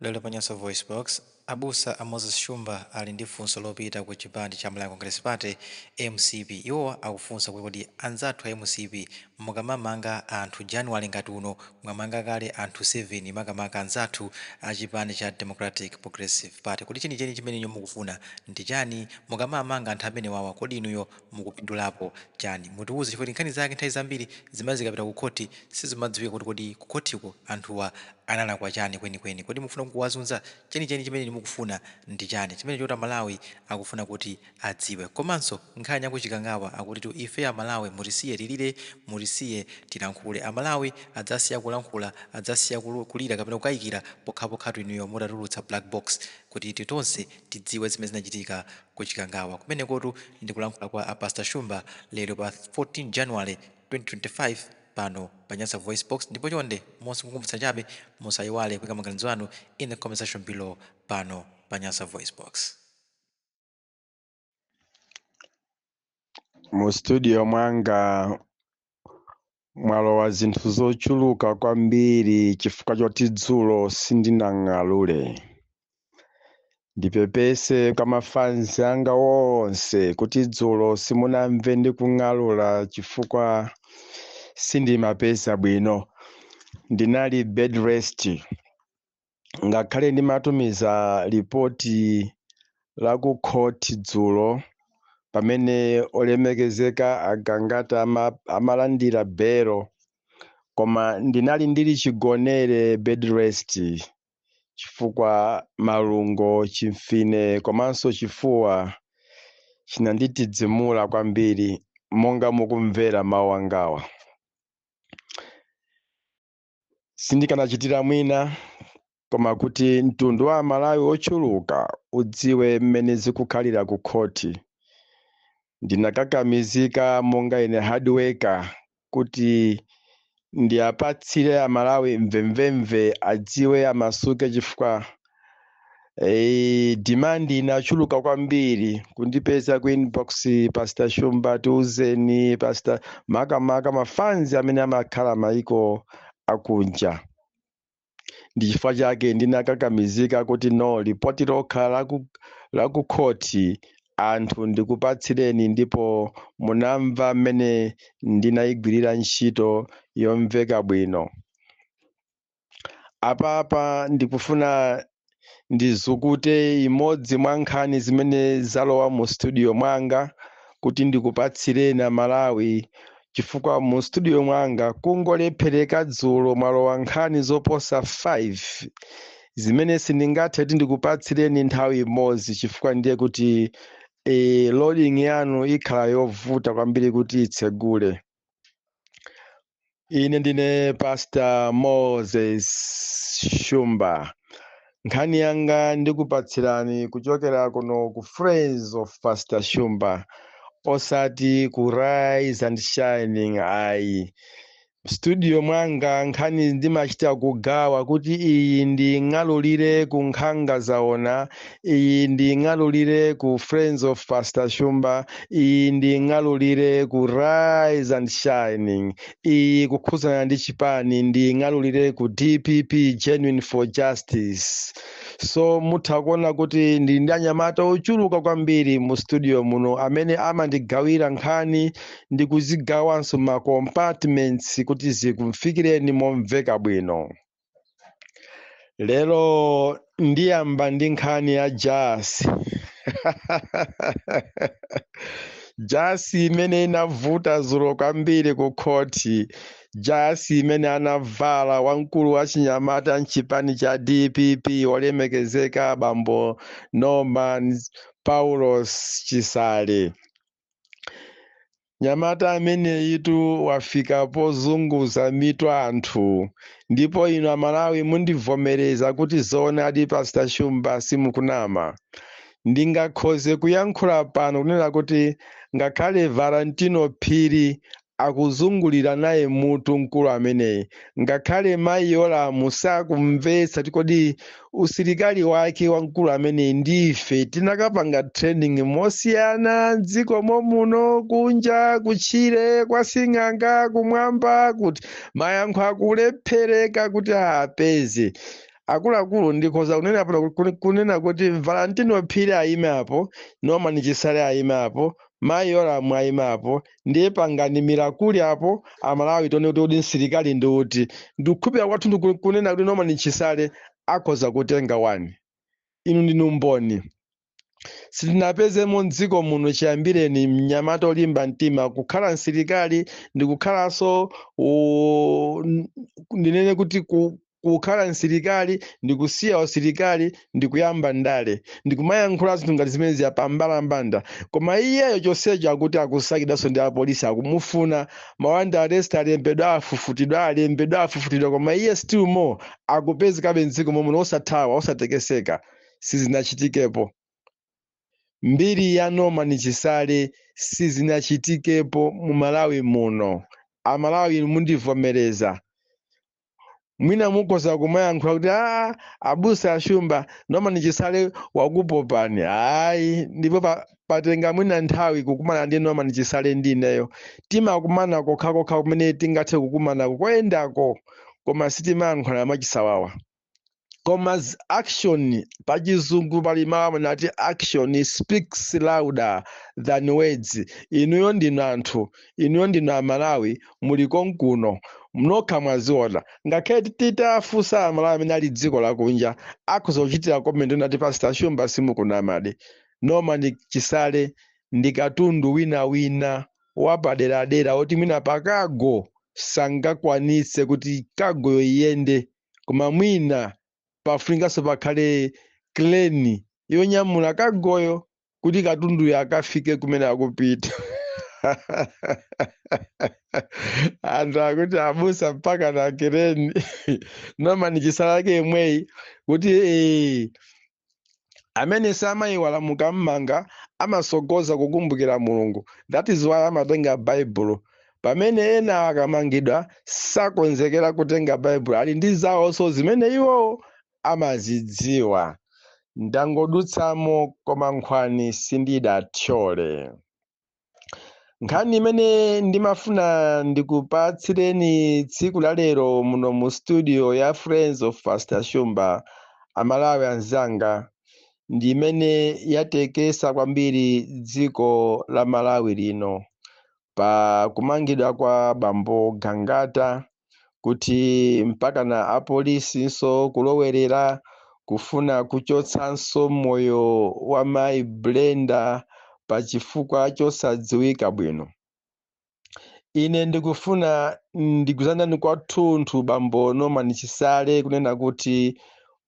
Lero pa Nyasa VoiceBox, abusa a Moses Shumba ali ndi funso lopita ku chipani cha Malawi Congress Party, mcp. Iwowa akufunsa kuti kodi anzathu a mcp mukamamanga anthu January ngati uno mwamanga kale anthu 7 makamaka anzathu a chipani cha Democratic Progressive Party, kodi chenicheni chimene inuyo mukufuna ndi chani? Mukamamanga anthu amenewawa kodi inuyo mukupindulapo chani? Mutiuze chifukwa nkhani zake nthawi zambiri zimati zikapita ku khoti sizimadziwika kuti kodi ku khotiko anthuwa analakwa chani kwenikweni? Kodi mukufuna kungowazunza? Chenicheni chimene inu mukufuna ndi chani? Chimenechotu amalawi akufuna kuti adziwe. Komanso nkhani ya ku Chikangawa akutitu ife amalawi mutisiye tilire, mutisiye tilankhule. Amalawi adzasiya kulankhula, adzasiya kulira kapena kukayikira pokhapokhatu inuyo mutatulutsa black box kuti tonse tidziwe zimene zinachitika ku Chikangawa. Kumenekotu ndi kulankhula kwa a Pastor Shumba lero pa 14 January 2025 pano pa Nyasa VoiceBox ndipo chonde mongokumbutsa chabe musaiwale kuika maganizo anu in the comment section below pano pa Nyasa VoiceBox. Mu studio mwanga mwalowa zinthu zochuluka kwambiri chifukwa choti dzulo sindinang'alule. Ndipepese kwa mafanzi anga onse kuti dzulo simunamve ndikung'alula chifukwa sindimapeza bwino. Ndinali bed rest. Ngakhale ndimatumiza ripoti la ku court dzulo pamene olemekezeka a Gangata amalandira belo, koma ndinali ndili chigonere bed rest chifukwa malungo, chimfine komanso chifuwa chinanditidzimula kwambiri monga mukumvera mawu angawa. Sindikanachitira mwina koma kuti mtundu wa Amalawi ochuluka udziwe mmene zikukhalira ku khoti. Ndinakakamizika monga ine hard worker kuti ndiapatsire Amalawi mvemvemve adziwe amasuke chifukwa demand inachuluka kwambiri kundipeza ku inbox, Pastor Shumba tiuzeni, Pastor, makamaka mafanzi amene amakhala maiko akunja. Ndi chifukwa chake ndinakakamizika kuti no, ripoti lokha la ku khoti anthu ndikupatsireni, ndipo munamva mmene ndinayigwirira ntchito yomveka bwino. Apapa ndikufuna ndizukute imodzi mwa nkhani zimene zalowa mu studio mwanga kuti ndikupatsireni Amalawi, chifukwa mu studio mwanga kungolephereka dzulo mwalowa nkhani zoposa 5 zimene sindingathe kuti ndikupatsireni nthawi imodzi, chifukwa ndiye kuti loading yanu ikhala yovuta kwambiri kuti itsegule. Ine ndine Pastor Moses Shumba. Nkhani yanga ndikupatsirani kuchokera kuno ku Friends of Pastor Shumba, osati ku Rise and Shining ayi. Studio mwanga nkhani ndimachita kugawa kuti iyi nding'alulire ku Nkhanga Zaona, iyi nding'alulire ku Friends of Pastor Shumba, iyi nding'alulire ku Rise and Shining, iyi kukhuzana ndi chipani nding'alulire ku DPP Genuine for Justice. So mutha kuona kuti ndili ndi anyamata ochuluka kwambiri mu studio muno amene amandigawira nkhani ndi kuzigawanso ma compartments kuti zikumfikireni momveka bwino. Lero ndiyamba ndi nkhani ya jasi. Jasi imene inavuta dzulo kwambiri ku khoti, jasi imene anavala wamkulu wa chinyamata mchipani cha DPP wolemekezeka bambo Norman Paulos Chisale. Nyamata ameneyitu wafika pozunguza mitu anthu, ndipo inu Amalawi mundivomereza kuti zoonadi Pastor Shumba simukunama. Ndingakhoze kuyankhula pano kunena kuti ngakhale Valentino Phiri akuzungulira naye mutu mkulu ameneyi, ngakhale mayi Yolamu sakumvetsa kuti kodi usilikali wake wamkulu ameneyi ndife tinakapanga training mosiyana mdziko momuno, kunja kutchire kwa sing'anga kumwamba, kuti mayankho akulephereka kuti apeze. Akuluakulu, ndikhoza kunena pano kunena kuti Valentino Phiri ayime apo, Norman Chisale ayime apo, Mayi Yolamu ayime apo, ndiye pangani miracle apo. Amalawi tione kuti kodi msilikali ndi uti. Ndikukhulupirira kwathu ndikunena kuti Norman Chisale akhoza kutenga 1. Inu ndinu mboni. Sitinapezemo mdziko muno chiyambireni mnyamata olimba mtima kukhala msilikali ndikukhalanso ndinene kuti kukhala msilikali ndikusiya usilikali ndikuyamba ndale ndikumayankhula zinthu ngati zimene ziyapambalambanda. Koma iyeyo chonsecho akuti akusakidwanso ndi apolisi, akumufuna, ma warrant arrest alembedwa, afufutidwa, alembedwa, afufutidwa, koma iye still more akupezekabe mdziko momwe, osathawa, osatekeseka. Sizinachitikepo mbiri ya Norman Chisale, sizinachitikepo mu Malawi muno. Amalawi mundivomereza, mwina mukhoza kumayankhula kuti, "Aa, abusa Ashumba, Norman Chisale wakupopani." Hayi, ndipo patenga mwina nthawi kukumana ndi Norman Chisale. Ndi ineyo timakumana kokhakokha kumene tingathe kukumanako koyendako, koma sitimayankhula mwachisawawa. Koma action, pachizungu pali mawu amene ati "Action speaks louder than words." Inuyo ndinu anthu, inuyo ndinu Amalawi, muli konkuno mnokha mwaziona. Ngakhale titafunsa Amalawi amene ali dziko lakunja, akhoza kuchitira comment nati, "Pastor Shumba, simukunamadi, Norman Chisale ndi katundu winawina wapaderadera oti mwina pa cargo sangakwanitse kuti cargoyo iyende, koma mwina pafunikanso pakhale crane yonyamula cargoyo kuti katunduyo akafike kumene akupita." Anthu akuti, "Abusa, mpaka na crane?" Norman Chisale ake yemweyi kuti amene samayiwala mukammanga amasogoza kukumbukira Mulungu. That is why amatenga Baibulo, pamene ena akamangidwa sakonzekera kutenga Baibulo, ali ndi zawonso zimene iwo amazidziwa. Ndangodutsamo, koma nkhwani sindidathyole. Nkhani imene ndimafuna ndikupatsireni tsiku la lero muno mu studio ya Friends of Pastor Shumba, Amalawi anzanga, ndi imene yatekesa kwambiri dziko la Malawi lino pa kumangidwa kwa bambo Gangata, kuti mpaka na apolisinso kulowerera kufuna kuchotsanso moyo wa mayi Brenda pa chifukwa chosadziwika bwino. Ine ndikufuna ndikuzanani kwathunthu, bambo Norman Chisale, kunena kuti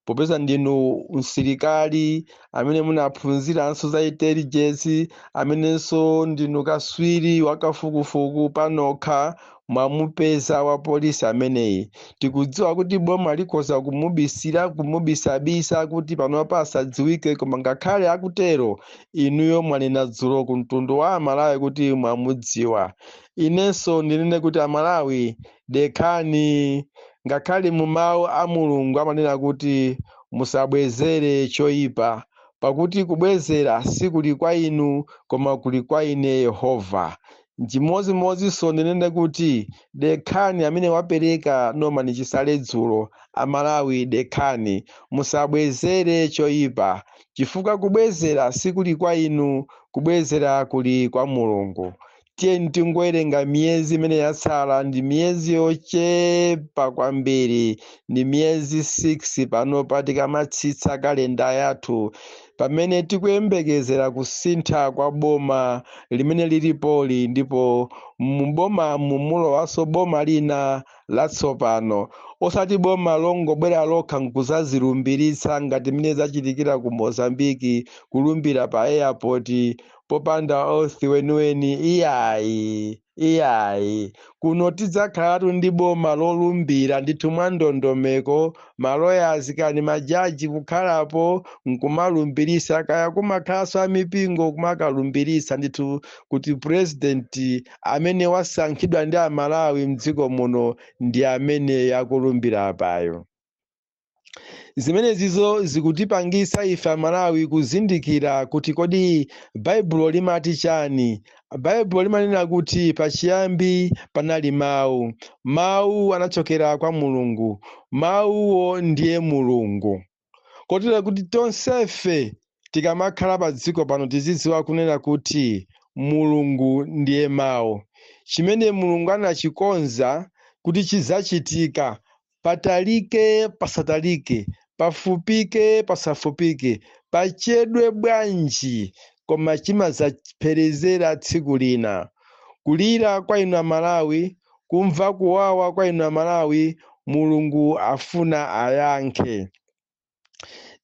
popeza ndinu msilikali amene munaphunziranso za intelligence, amenenso ndinu kaswiri wakafukufuku panokha, mwamupeza wa polisi ameneyi. Tikudziwa kuti boma likhoza kumubisira, kumubisabisa kuti panopa asadziwike, koma ngakhale akutero, inuyo mwanena dzulo ku mtundu wa Amalawi kuti mwamudziwa. Inenso ndinene kuti, Amalawi, dekhani. Ngakhale mu mawu a Mulungu amanena kuti musabwezere choyipa, pakuti kubwezera sikuli kwa inu koma kuli kwa ine Yehova. Chimodzimodzinso ndinene kuti dekhani, amene wapereka Norman Chisale dzulo. Amalawi, dekhani, musabwezere choyipa, chifukwa kubwezera sikuli kwa inu, kubwezera kuli kwa Mulungu. Tiye tingowerenga miyezi imene yatsala, ndi miyezi yochepa kwambiri, ndi miyezi 6 panopa tikamatsitsa kalenda yathu, pamene tikuyembekezera kusintha kwa boma limene lilipoli, ndipo mubomamu mulowanso boma lina latsopano, osati boma longobwera lokha nkuzazilumbiritsa ngati mmene zachitikira ku Mozambiki, kulumbira pa airport popanda oath weniweni. Iyayi, iyayi, kuno tidzakhalatu ndi boma lolumbira ndithu mwa ndondomeko, ma lawyers kani majaji kukhalapo nkumalumbirisa, kaya kumakhalanso amipingo kumakalumbiritsa ndithu kuti president amene wasankhidwa ndi Amalawi mdziko muno ndi amene akulumbira apayo. Zimenezizo zikutipangisa ife Amalawi kuzindikira kuti kodi Baibulo limati chani? Baibulo limanena kuti pachiyambi panali Mawu, Mawu anachokera kwa Mulungu, Mawuwo ndiye Mulungu. Kotero kuti tonsefe tikamakhala pa dziko pano tizidziwa kunena kuti Mulungu ndiye Mawu. Chimene Mulungu anachikonza kuti chidzachitika, patalike pasatalike, pafupike pasafupike, pachedwe bwanji, koma chimadzapherezera tsiku lina. Kulira kwa inu Amalawi, kumva kuwawa kwa inu Amalawi, Mulungu afuna ayankhe.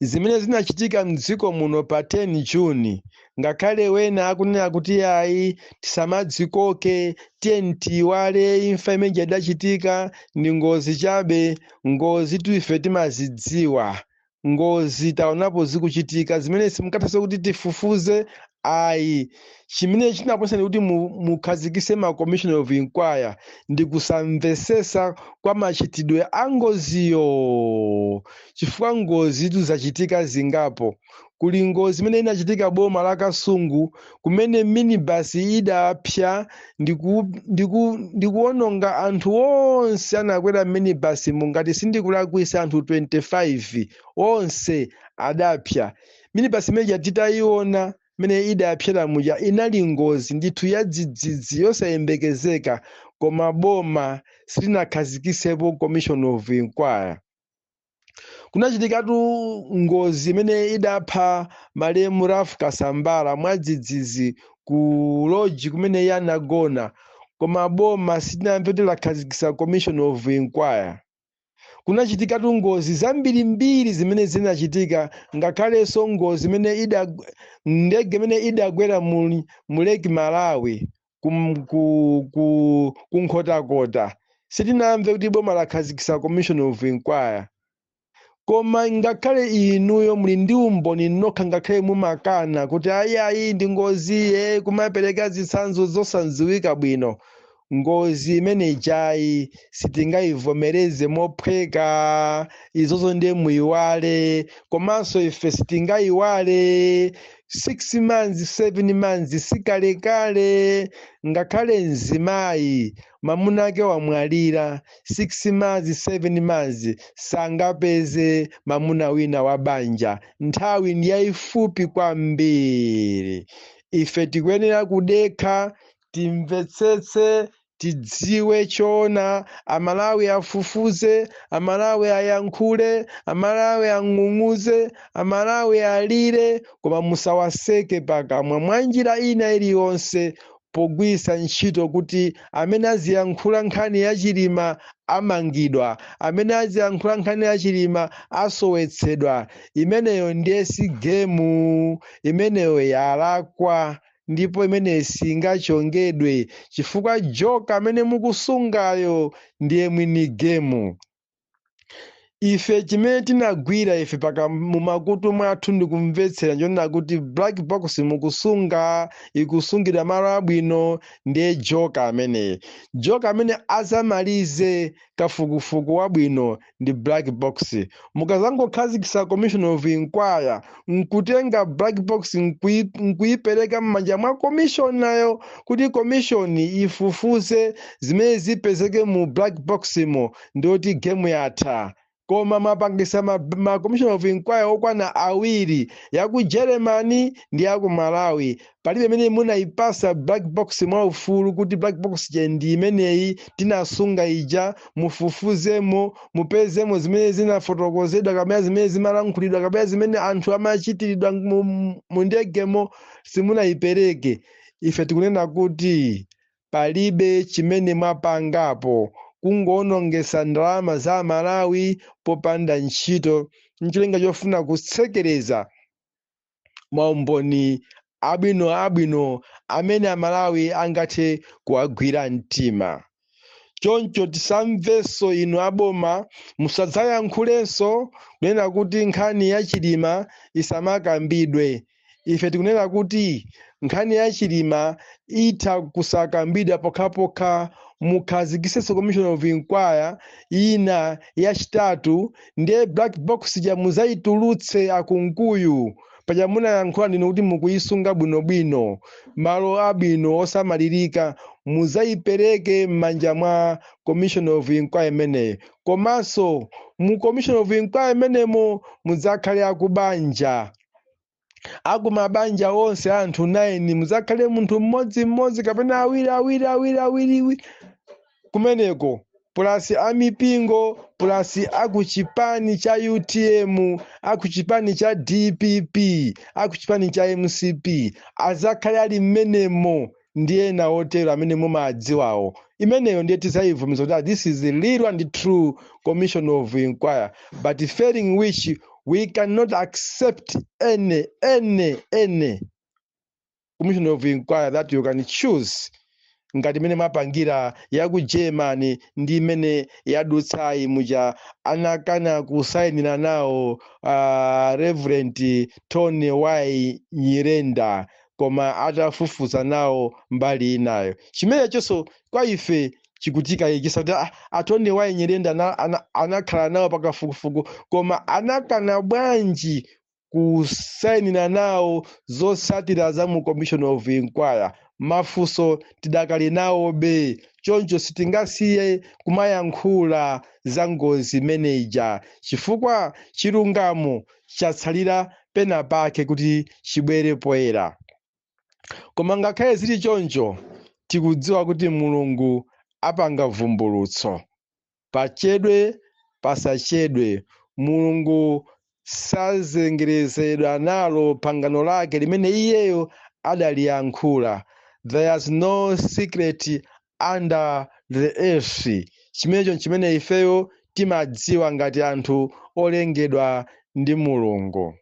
Zimene zinachitika mdziko muno pa 10 June, ngakhale wena akunena kuti ayi, tisamadzikoke, tiye tiyiwale imfa imene idachitika ndi ngozi chabe. Ngozi tu ife timazidziwa, ngozi taonapo zikuchitika zimene simukathanso kuti tifufuze ayi. Chimene chinaponsa kuti mukhazikise ma commission of inquiry ndi kusamvesesa kwa machitidwe a ngoziyo, chifukwa ngozi zachitika zingapo. Kuli ngozi imene inachitika boma la Kasungu, kumene minibus idapsa ndikuwononga anthu onse anakwera minibus. Mungati sindikulakwisa, anthu 25 onse adapsa. Minibus imene titayiona imene idapsera muja inali ngozi ndithu ya dzidzidzi yosayembekezeka, koma boma silinakhazikisepo commission of inquiry. Kunachitikatu ngozi imene idapha malemu Ralph Kasambara mwadzidzidzi ku lodge kumene iye anagona, koma boma silinamve kuti lakhazikisa commission of inquiry. Kunachitikatu ngozi zambirimbiri zimene zinachitika, ngakhalenso ngozi imene ida ndege imene idagwera mu Lake Malawi ku Nkhotakota, sitinamve kuti boma lakhazikisa commission of inquiry. Koma ngakhale inuyo muli ndi umboni nokha, ngakhale mumakana kuti ayi, ayi, ndi ngozi ye, kumapereka zitsanzo zosadziwika bwino, ngozi imene ijayi sitingayivomereze mophweka. Izozo ndiye muyiwale, komanso ife sitingayiwale. 6 months, 7 months sikalekale. Ngakhale mzimayi mamuna ake wamwalira, 6 months, 7 months sangapeze mamuna wina wa banja. Nthawi ndi yayifupi kwambiri. Ife tikuyenera kudekha, timvetsetse, tidziwe choona. Amalawi afufuze, Amalawi ayankhule, Amalawi ang'ung'uze, Amalawi alire, koma musawaseke pakamwa mwa njira ina iliyonse pogwiritsa ntchito kuti amene aziyankhula nkhani ya Chilima amangidwa, amene aziyankhula nkhani ya Chilima asowetsedwa. Imeneyo ndiye si game, imeneyo yalakwa, ndipo imeneyo singachongedwe, chifukwa joka amene mukusungayo ndiye mwini game. Ife chimene tinagwira ife paka mumakutu mwathu ndikumvetsera nchonena kuti black box mukusunga ikusungidwa malo abwino, ndiye joka ameneyi, joka amene azamalize kafukufuku wabwino ndi black box. Mukazangokhazikitsa commission of inquiry nkutenga black box nkuyipereka m'manja mwa commissionayo kuti commission ifufuze zimene zipezeke mu black box mo, ndiyoti game yatha. Koma mapangisa ma commission of inquiry okwana awiri, yaku Germany ndi yaku Malawi, palibe imene munayipasa black box mwaufulu kuti black box je ndi imeneyi tinasunga ija, mufufuzemo, mupezemo zimene zinafotokozedwa kapena zimene zimalankhulidwa kapena zimene anthu amachitiridwa mu ndegemo. Simunayipereke. Ife tikunena kuti palibe chimene mwapangapo, kungoonongesa ndalama za Malawi popanda ntchito, ncholinga chofuna kutsekereza maumboni abwino abwino amene Amalawi angathe kuwagwira mtima. Choncho tisamvenso inu aboma musadzayankhulenso kunena kuti nkhani ya Chilima isamakambidwe. Ife tikunena kuti nkhani ya Chilima itha kusakambidwa pokhapokha Mukhazikisenso commission of inquiry ina yachitatu, ndiye black box ja muzayitulutse. Akunkuyu, paja munayankhula ndinu kuti mukuyisunga bwinobwino malo abwino osamalirika, muzayipereke m'manja mwa commission of inquiry imeneyo. Komanso mu commission of inquiry imenemo mudzakhale akubanja, akumabanja onse anthu 9, mudzakhale munthu mmodzimmodzi kapena awiri awiri awiri awiri awiri kumeneko, plus amipingo, plus akuchipani cha UTM, akuchipani cha DPP, akuchipani cha MCP, azakhale ali mmenemo ndi ena otero amene mumadziwawo. Imeneyo ndiye tizayivumiza kuti this is the real and true commission of inquiry. But failing which, we cannot accept any commission of inquiry that you can choose, ngati imene mapangira ya ku Germany ndi imene yadutsayi muja anakana kusayinira nawo Reverend Tony Y Nyirenda, koma atafufuza nawo mbali inayo. Chimenechonso kwa ife chikutikayikisa kuti a Tony Y Nyirenda anakhala nawo pakafukufuku, koma anakana bwanji kusayinira nawo zotsatira za mu commission of inquiry? Mafunso tidakali nawobe. Choncho sitingasiye kumayankhula za ngozi imeneja, chifukwa chilungamo chatsalira pena pake kuti chibwere poyera. Koma ngakhale zili choncho, tikudziwa kuti Mulungu apanga vumbulutso, pachedwe pasachedwe. Mulungu sazengerezedwa nalo pangano lake limene iyeyo adaliyankhula. There is no secret under the earth. Chimenecho chimene ifeyo timadziwa ngati anthu olengedwa ndi Mulungu.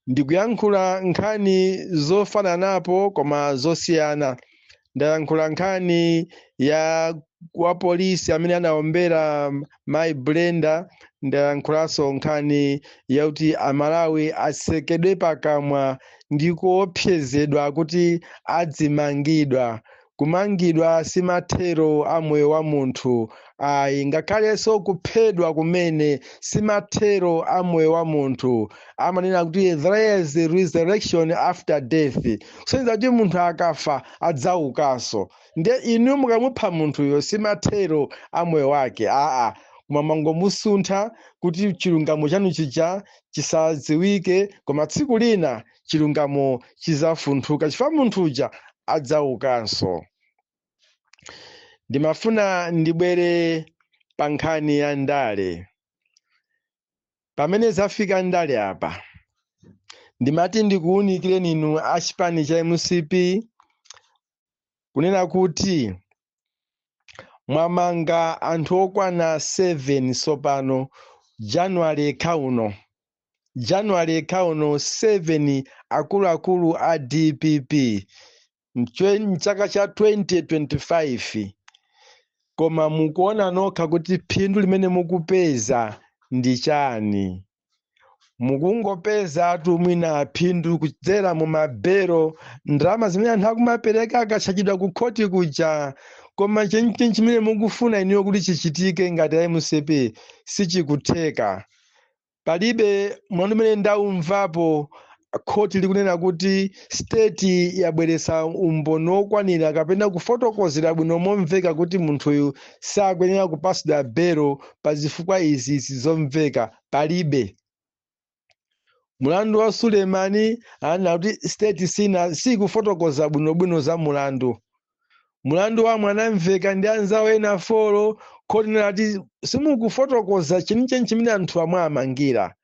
Ndikuyankhula nkhani zofananapo koma zosiyana. Ndayankhula nkhani ya wa polisi amene anaombera mayi Brenda. Ndayankhulanso nkhani yakuti Amalawi atsekedwe pakamwa ndi kuopsezedwa kuti adzimangidwa. Kumangidwa si mathero a moyo wa munthu ayi, ngakhalenso kuphedwa kumene si mathero a moyo wa munthu. Amanena kuti there is resurrection after death, kusonyeza kuti munthu akafa adzaukanso. Ndiye inu mukamupha munthuyo, si mathero a moyo wake, aa, koma mangomusuntha kuti chilungamo chanu chija chisadziwike. Koma tsiku lina chilungamo chizafunthuka, chifukwa munthu uja adzaukanso. Ndimafuna ndibwere pa nkhani ya ndale. Pamene zafika ndale apa, ndimati ndikuwunikireni inu a chipani cha MCP kunena kuti mwamanga anthu okwana 7 sopano January yekha uno, January yekha uno, 7 akuluakulu a DPP mchaka cha 2025. Koma mukuona nokha kuti phindu limene mukupeza ndi chani? Mukungopeza mwina phindu kudzera mu mabelo, ndalama zimene anthu akumapereka akatchajidwa ku khoti kuja. Koma chenicheni chimene mukufuna inuyo kuti chichitike ngati MCP sichikutheka. Palibe mlandu umene ndaumvapo khoti likunena kuti state yabweretsa umboni wokwanira kapena kufotokozera bwino momveka kuti munthuyu sakuyenera kupasidwa belo pa zifukwa izi zomveka. Palibe. Mulandu wa Sulemani, anena kuti state sina sikufotokoza bwinobwino za mulandu. Mulandu wa Mwanamveka ndi anzawo ena 4, khoti linati simukufotokoza chenicheni chimene anthu amwe amangira.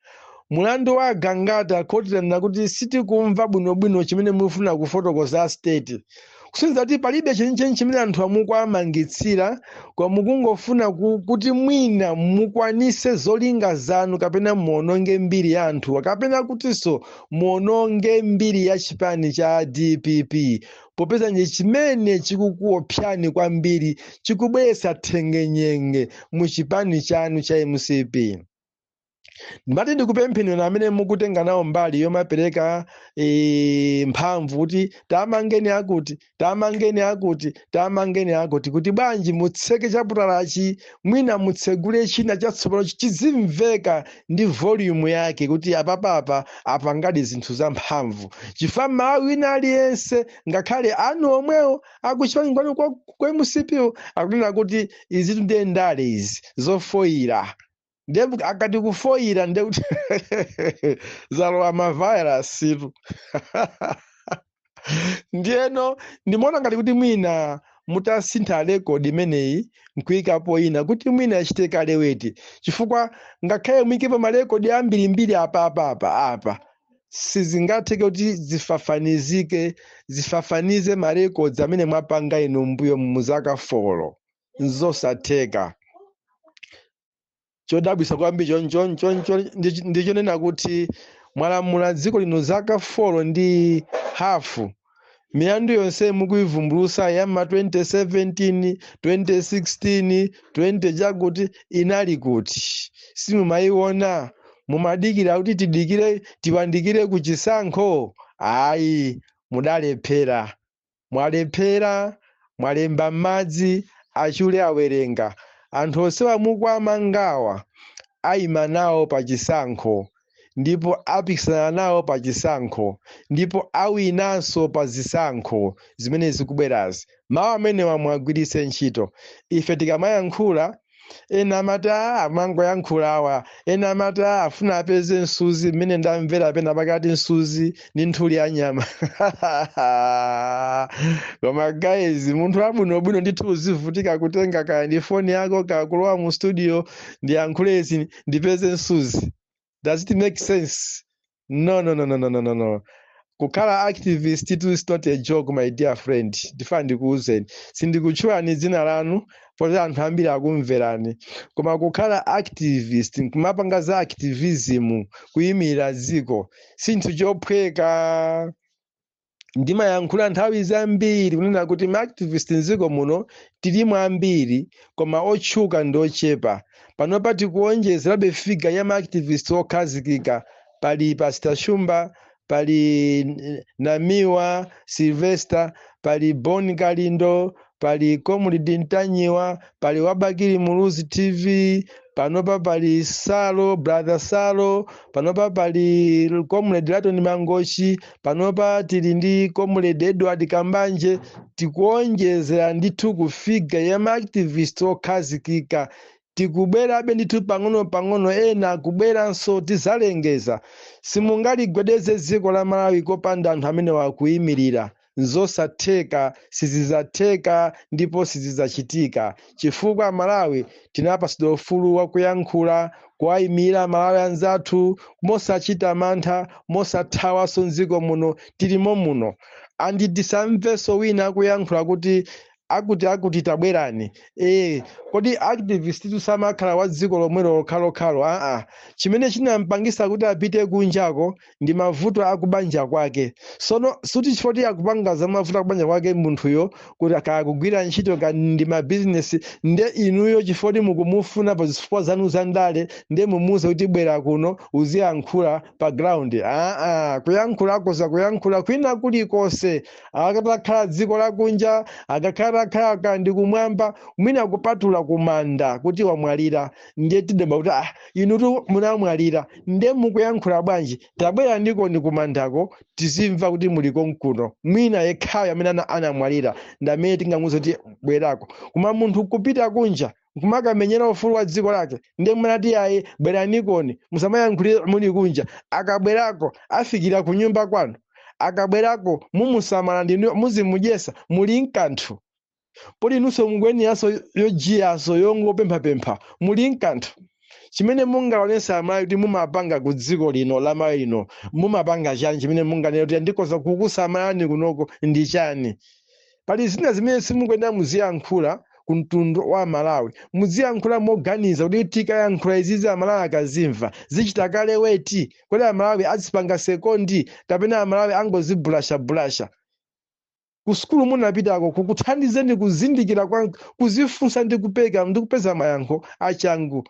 Mulandu wa Gangata, khoti lanena kuti sitikumva bwinobwino chimene mufuna kufotokoza state. Kusonyeza kuti palibe chenicheni chimene anthu amukuamangitsira, koma mukungofuna kuti mwina mukwanise zolinga zanu, kapena muononge mbiri ya anthuwa, kapena kutinso muononge mbiri ya chipani cha DPP, popeza ndi chimene chikukuopsani kwambiri, chikubweretsa thengenyenge mu chipani chanu cha MCP. Ndimati ndikupempheni amene mukutenga nawo mbali yomapereka mphamvu kuti tamangeni akuti, tamangeni akuti, tamangeni akuti, kuti bwanji mutseke chaputalachi, mwina mutsegule china chatsopano chizimveka ndi volume yake, kuti apapapa apangadi zinthu zamphamvu, chifukwa Malawi wina aliyense, ngakhale anu omwewo akuchipani kwanu kwa MCP, akunena kuti izi ndiye ndale izi zofoyira. Ndiye akati kufoyira, ndiye kuti zalowa mavirus tu. Ndiyeno ndimaona ngati kuti mwina mutasintha record imeneyi nkuyikapo ina, kuti mwina ichite kale weti, chifukwa ngakhale muyikepo marekodi ambirimbiri apa apa apa apa, sizingatheke kuti zifafanizike, zifafanize marecords amene mwapanga inu mbuyo muzaka 4. Nzosatheka. Chodabwisa kwambiri ndichonena kuti mwalamula dziko lino zaka 4 ndi hafu, milandu yonse mukuivumbulusa ya ma 2017, 2016, 20 chakuti inali kuti? Simumayiona? Mumadikira kuti tidikire, tiwandikire ku chisankho? Ayi, mudalephera, mwalephera, mwalemba m'madzi achule awerenga. Anthu onsewa mukwamangawa ayima nawo pa chisankho, ndipo apikisana nawo pa chisankho, ndipo awinanso pa zisankho zimene zikubwerazi. Mawu amenewa mwagwiritse ntchito. Ife tikamayankhula, ena amati, "Ah, amangoyankhula awa." Ena amati, "Ah, afuna apeze msuzi." Mmene ndamvera pena pakati msuzi ndi nthuli ya nyama. Koma guys, munthu wabwinobwino ndithu uzivutika kutenga kaya ndi foni yako, kaya kulowa mu studio, ndiyankhule izi, ndipeze msuzi? Does it make sense? No, no, no, no, no, no, no, no. Kukhala activist, it is not a joke, my dear friend. Ndifuna ndikuwuzeni, sindikutchulani dzina lanu poti anthu ambiri akumverani, koma kukhala activist, kumapanga za activism, kuyimirira dziko, sinthu chophweka. Ndimayankhula nthawi zambiri kunena kuti ma activist mdziko muno tilimo ambiri, koma otchuka ndi ochepa. Panopa tikuonjezerabe figure ya ma activist okhazikika. Pali Pastor Shumba, pali Namiwa Sylvester, pali Bon Kalindo, pali Comrade Ntanyiwa, pali Wabakili Muluzi TV, panopa pali Salo, Brother Salo, panopa pali Comrade Laton Mangochi, panopa tili ndi Comrade Edward Kambanje. Tikuonjezera ndithu ku figure ya ma activist okhazikika. Tikubwerabe ndithu pang'ono pang'ono, ena akubweranso, tizalengeza. Simungaligwedeze dziko la Malawi kopanda anthu amene wakuyimirira. Nzosatheka, sizidzatheka ndipo sizidzachitika, chifukwa Malawi tinapasidwa ufulu wakuyankhula, kuwayimirira Malawi anzathu mosachita mantha, mosathawanso mdziko muno, tilimo muno. And tisamvenso wina akuyankhula kuti akuti akuti tabwerani. Kodi activist samakhala wa dziko lomwelo lokhalokhalo? Aa, chimene chinampangisa kuti apite kunjako ndi mavuto akubanja kwake. Sono suti chifukwa akupanga za mavuto akubanja kwake munthuyo, kuti akaya kugwira ntchito ka ndi mabizinesi, nde inuyo chifukwa mukumufuna pa zifukwa zanu za ndale, nde mumuwuze kuti bwera kuno uziyankhula pa ground? Aa, kuyankhulako zakuyankhula kwina kulikonse, akatakhala dziko lakunja, akakhala khala ndi kumwamba, mwina kupatula kumanda kuti wamwalira, ndiye tidemba kuti, "Ah, inutu munamwalira, nde mukuyankhula bwanji? Tabwera ndiko ndi kumandako, tizimva kuti muliko mkuno." Mwina yekhayo amene anamwalira ndi amene tingamuwuze kuti bwerako. Koma munthu kupita kunja kumakamenyera ufulu wa dziko lake, ndiye munati, "Ayi, bweranikoni, musamayankhulire muli kunja." Akabwerako afikira ku nyumba kwanu? Akabwerako mumusamala ndinu? Muzimudyesa? Muli mkanthu? Poti inunso mukuyeneranso yojiyaso, yongopemphapempha, muli mkanthu chimene mungaonesa Amalawi kuti mumapanga ku dziko lino la Malawi lino? Mumapanga chani chimene munganene kuti ndikoza kukusamalani kunoko ndi chani? Pali zina zimene simukuyenera muziyankhula ku mtundu wa Malawi. Muziyankhula moganiza kuti tikayankhula izizi, Amalawi akazimva, zichita kale weti? Kodi Amalawi azipanga second, kapena Amalawi angozibulashabulasha? Ku sukulu munapitako kukuthandizeni kuzindikira kwa kuzifunsa ndi kupeka ndi kupeza mayankho achangu.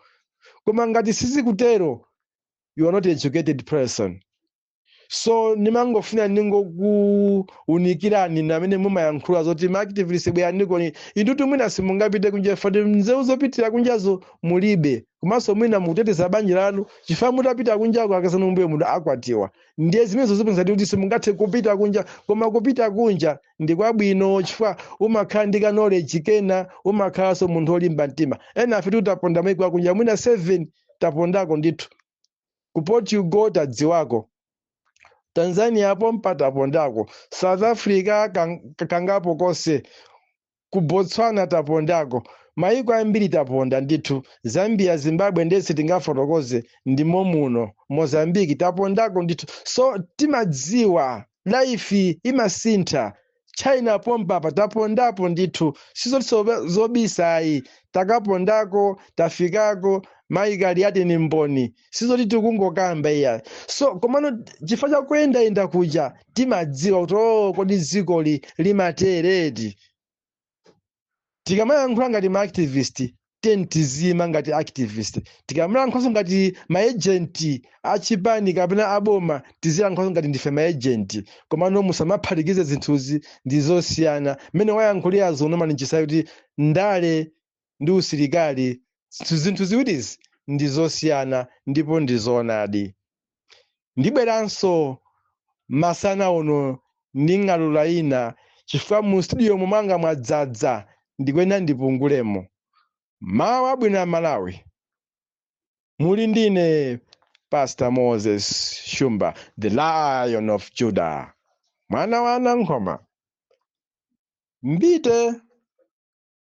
Koma ngati sizikutero, You are not educated person, so nimangofuna ningokuunikirani namene mumayankhula zoti ma activist bweraniko. Indutu mwina simungapite kunja fati nzeru zopitira kunjazo mulibe, komanso mwina mukuteteza banja lanu chifukwa mutapita kunjako akasanu mbuye munthu akwatiwa. Ndiye zimenezo zipangitsa kuti simungathe kupita kunja. Koma kupita kunja ndi kwabwino chifukwa umakhala ndi ka knowledge kena, umakhalanso munthu olimba mtima. Ena afe titaponda maiko akunja mwina 7, tapondako ndithu. Ku Portugal tadziwako, Tanzania pompa tapondako, South Africa kangapo konse, ku Botswana tapondako, maiko ambiri taponda ndithu. Zambia, Zimbabwe ndesi tingafotokoze, ndimo muno Mozambiki tapondako ndithu. So timadziwa life imasintha. China pompapa tapondapo ndithu, sizoti zobisayi, takapondako, tafikako. Maikali ati ni mboni, sizoti tikungokamba iya. So komano chifukwa chakuyendayenda kuja timadziwa kuti, oh, kodi dzikoli limatereti. Tikamayankhula ngati ma activist, tizima ngati activist. Tikamayankhulanso ngati ma agent achipani kapena aboma, tiziyankhulanso ngati ndife ma agent. Komano musamaphatikize zinthuzi, ndi zosiyana. Mmene wayankhulira zono maninjisa kuti ndale ndi usilikali, zinthu ziwirizi ndi zosiyana ndipo ndi zoonadi. Ndibweranso masana uno ndi ng'alula ina chifukwa mu studio mwanga mwadzadza, ndikwena ndipungulemo. Mawu abwino a Malawi, muli ndine Pastor Moses Shumba, the Lion of Judah, mwana wa Anankhoma. Mbite.